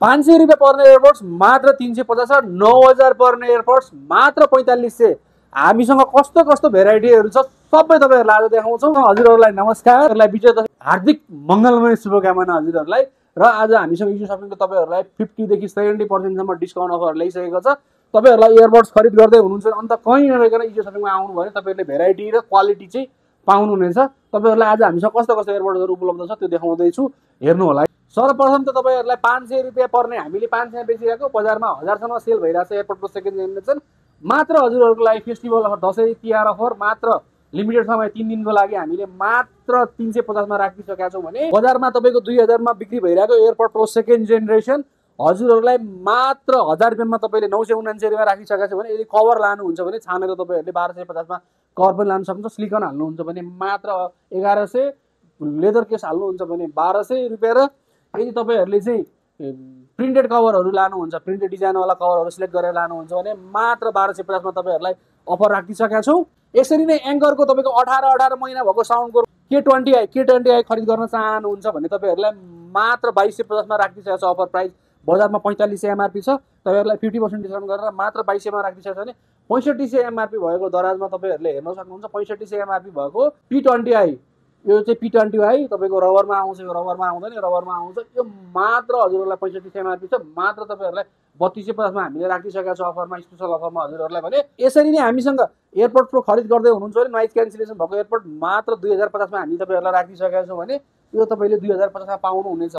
500 रुपियाँ पर्ने एयरपोर्ट्स मात्र 350 र 9000 पर्ने एयरपोर्ट्स मात्र 4500। हामीसँग कस्तो कस्तो भेराइटीहरू छ सबै तपाईहरुलाई आज देखाउँछौँ। हजुरहरुलाई नमस्कार, विजय दशमी हार्दिक मंगलमय शुभकामना हजुरहरुलाई। र आज हामीसँग इजी सपिङको तपाईहरुलाई 50 देखि 70% सम्म डिस्काउन्ट अफर ल्याइसकेको छ। तपाईहरुलाई एयरपोर्ट्स खरिद गर्दै हुनुहुन्छ अन्त कहीं नरहेकन इजी सपिङमा आउनु भयो तपाईहरुले भेराइटी र क्वालिटी चाहिँ पाउनुहुनेछ। तपाईहरुलाई आज हामीसँग कस्तो कस्तो एयरपोर्ट्सहरु उपलब्ध छ त्यो देखाउँदै छु, हेर्नु होला। सर्वप्रथम त तपाईहरुलाई 500 रुपियाँ पर्ने हामीले 500 बेचिरहेको बजारमा 1000 सम्म सेल भइरहेछ एयरपोर्टको सेकेन्ड जेनेरेसन मात्र हजुरहरुको लागि festival offer Dashain Tihar offer मात्र लिमिटेड समय 3 दिनको लागि हामीले मात्र 350 मा राखिसकेका छौं भने बजारमा तपाईको 2000 मा बिक्री भइरहेको एयरपोर्ट प्रो सेकेन्ड जेनेरेसन हजुरहरुलाई मात्र 1000 रुपैयाँमा तपाईले 979 रुपैयाँ राखिसकेका छौं भने यदि कभर लानुहुन्छ भने छानेर तपाईहरुले 1250 मा कभर पनि लान सक्नुहुन्छ। सिलिकन हाल्नुहुन्छ भने मात्र 1100, लेदर केस हाल्नुहुन्छ भने 1200 रुपैयाँ र यदि तपाईहरुले चाहिँ प्रिन्टेड कभरहरु लानुहुन्छ, प्रिन्टेड डिजाइन वाला कभरहरु सिलेक्ट गरेर लानुहुन्छ भने मात्र 1250 मा तपाईहरुलाई अफर राखिसकेका छौं। यसरी नै एंकरको तपाईको 18 महिना भएको साउन्डको K20i खरिद गर्न चाहनुहुन्छ भने तपाईहरुलाई मात्र 2250 मा राखिसकेका छ। अफर प्राइस बजारमा 4500 एमआरपी छ, तपाईहरुलाई 50% डिस्काउन्ट गरेर मात्र 2200 मा राखिसकेका छ भने 6500 एमआरपी भएको दराजमा तपाईहरुले हेर्न सक्नुहुन्छ। 6500 एमआरपी भएको P20i यो चाहिँ P20i तपाईको रबरमा आउँछ, यो रबरमा आउँदैन, रबरमा आउँछ। यो मात्र हजुरहरुलाई 6500 एमआरपी छ, मात्र तपाईहरुलाई 3250 मा हामीले राखिसकेका छौं अफरमा, स्पेशल अफरमा हजुरहरुलाई भने। यसरी नै हामीसँग एयरपोर्ट प्रो खरिद गर्दै हुनुहुन्छ भने नोइज क्यान्सलेसन भएको एयरपोर्ट मात्र 2050 मा हामी तपाईहरुलाई राखिसकेका छौं भने यो तपाईले 2050 मा पाउनु हुनेछ।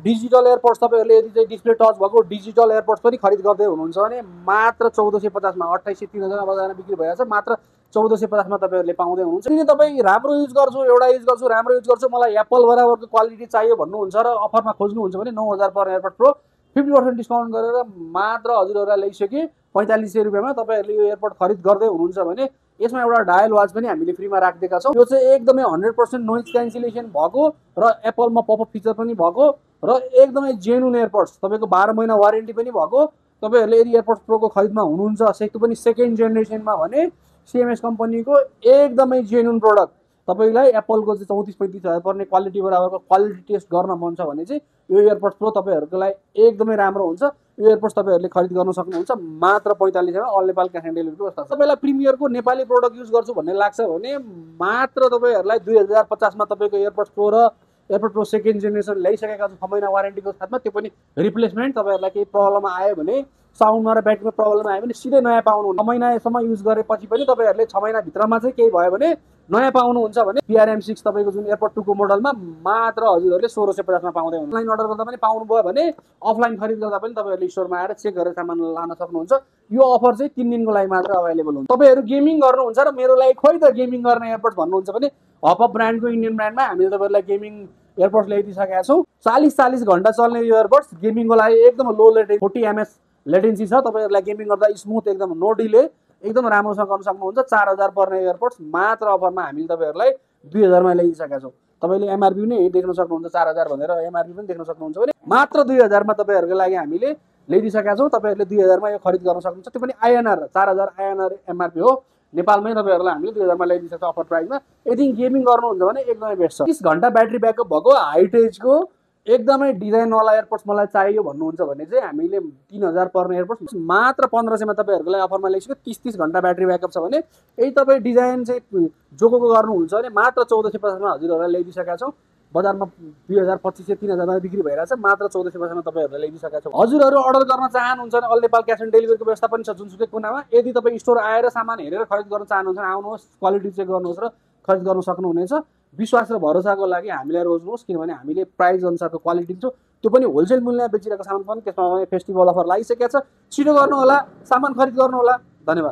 डिजिटल एयरपोर्ट्स तपाईहरुले यदि चाहिँ डिस्प्ले टच भएको डिजिटल एयरपोर्ट्स पनि खरिद गर्दै हुनुहुन्छ भने मात्र 1450 मा 2800 3000 मा बजारमा बिक्री भइरहेछ, मात्र 1450 मा तपाईहरुले पाउँदै हुनुहुन्छ। किन तपाई राम्रो युज गर्छु, एउटा युज गर्छु, राम्रो युज गर्छु, मलाई एप्पल बराबरको क्वालिटी चाहियो भन्नुहुन्छ र अफरमा खोज्नुहुन्छ भने 9000 पर एयरपोर्ट प्रो 50% डिस्काउन्ट गरेर मात्र हजुरहरुलाई ल्याइसके 4500 रुपैयाँमा तपाईहरुले यो एयरपोर्ट खरिद गर्दै हुनुहुन्छ भने यसमा एउटा डायल वाच पनि हामीले फ्रीमा राखिदिएका छौं। यो चाहिँ एकदमै 100% नोइज क्यान्सलेसन भएको र एप्पलमा पपअप फिचर पनि भएको र एकदमै जेन्युन एयरपोर्ट्स तपाईको 12 महिना वारेन्टी पनि भएको। तपाईहरुले यदि एयरपोर्ट प्रोको खरिदमा हुनुहुन्छ सेक्टो पनि सेकेन्ड जेनेरेसनमा भने सीएमएस कम्पनीको एकदमै जेन्युन प्रोडक्ट तपाईलाई एप्पलको चाहिँ 34-35 हजार पर्ने क्वालिटी बराबरको क्वालिटी टेस्ट गर्न मन छ भने चाहिँ यो एयरपोर्ट्स प्रो तपाईहरुको लागि एकदमै राम्रो हुन्छ। यो एयरपोर्ट्स तपाईहरुले खरिद गर्न सक्नुहुन्छ मात्र 4500 मा अल नेपाल क्याश अन डेलिभरीको व्यवस्था छ। तपाईलाई प्रिमियरको नेपाली प्रोडक्ट युज गर्छु भन्ने लाग्छ भने मात्र तपाईहरुलाई 2050 मा तपाईको एयरपोर्ट्स प्रो र एयरपोर्ट प्रो सेकेन्ड जेनेरेसन ल्याइसकेका छ 6 महिना वारेन्टीको साथमा। त्यो पनि रिप्लेसमेन्ट तपाईहरुलाई केही प्रब्लम आयो भने साउन्डमा र ब्याट्रीमा प्रब्लम आयो भने सिधै नयाँ पाउनुहुन्छ। 6 महिनासम्म युज गरेपछि पनि तपाईहरुले 6 महिना भित्रमा चाहिँ केही भयो भने नयाँ पाउनुहुन्छ भने PRM6 तपाईको जुन एयरपोर्ट 2 को मोडलमा मात्र हजुरहरुले 1650 मा पाउँदै हुनुहुन्छ। अनलाइन अर्डर गर्दा पनि पाउनु भयो भने अफलाइन खरिद गर्दा पनि तपाईहरुले स्टोरमा आएर चेक गरेर सामान लान सक्नुहुन्छ। यो अफर चाहिँ 3 दिनको लागि मात्र अवेलेबल हुन्छ। तपाईहरु गेमिङ गर्नुहुन्छ र मेरो लागि खोइ त गेमिङ गर्ने एयरपोर्ट भन्नुहुन्छ भने हपअप ब्रान्डको इन्डियन ब्रान्डमा हामीले तपाईहरुलाई गेमिङ एयरपोर्ट ल्याइदिसकेका छौं। 40 घण्टा चल्ने यो एयरपोर्ट्स गेमिङको लागि एकदम लो लेटेन्सी 40 ms लेटेन्सी छ। तपाईहरुलाई गेमिङ गर्दा स्मुथ एकदम नो डिले एकदम राम्रोसँग गर्न सक्नुहुन्छ। 4000 पर्ने एयरपोर्ट्स मात्र अफरमा हामीले तपाईहरुलाई 2000 मा ल्याइदिसकेका छौं। तपाईले एमआरपी पनि देख्न सक्नुहुन्छ 4000 भनेर एमआरपी पनि देख्न सक्नुहुन्छ भने मात्र 2000 मा तपाईहरुको लागि हामीले ल्याइदिसकेका छौं। तपाईहरुले 2000 मा यो खरिद गर्न सक्नुहुन्छ। त्यो पनि आईएनआर 4000 आईएनआर एमआरपी हो। नेपालमै तपाईहरुलाई हामीले 2000 मा ल्याइदिसकेका अफर प्राइसमा। यदि गेमिङ गर्नुहुन्छ भने एकदमै बेस्ट छ। 30 घण्टा ब्याट्री ब्याकअप भएको हाइटेजको एकदमै डिजाइन वाला एयरपोर्ट्स मलाई चाहियो भन्नुहुन्छ भने चाहिँ हामीले 3000 पर्ने एयरपोर्ट्स मात्र 1500 मा तपाईहरुको लागि अफरमा ल्याइसक्यो। 30 घण्टा ब्याट्री ब्याकअप छ भने यदि तपाई डिजाइन चाहिँ जोको गर्नुहुन्छ भने मात्र 1450 मा हजुरहरुलाई ल्याइदिसकेका छौं। बजारमा 2000 2500 3000 मा बिक्री भइरहेछ, मात्र 1450 मा तपाईहरुले ल्याइदिसकेका छौं। हजुरहरु अर्डर गर्न चाहनुहुन्छ भने अल नेपाल क्याश अन डेलिभरीको व्यवस्था पनि छ जुनसुकै कुनामा। यदि तपाई स्टोर आएर सामान हेरेर खरिद गर्न चाहनुहुन्छ भने आउनुहोस्, क्वालिटी चेक गर्नुहोस् र खरिद गर्न सक्नुहुनेछ। विश्वास र भरोसाको लागि हामीलाई रोज्नुहोस्, किनभने हामीले प्राइस अनुसारको क्वालिटी दिन्छौं। त्यो पनि होलसेल मूल्यमा बेचिरहेको सामान पनि त्यसमा फेस्टिभल अफर लागिसकेको छ। छिटो गर्नु होला, सामान खरिद गर्नु होला। धन्यवाद।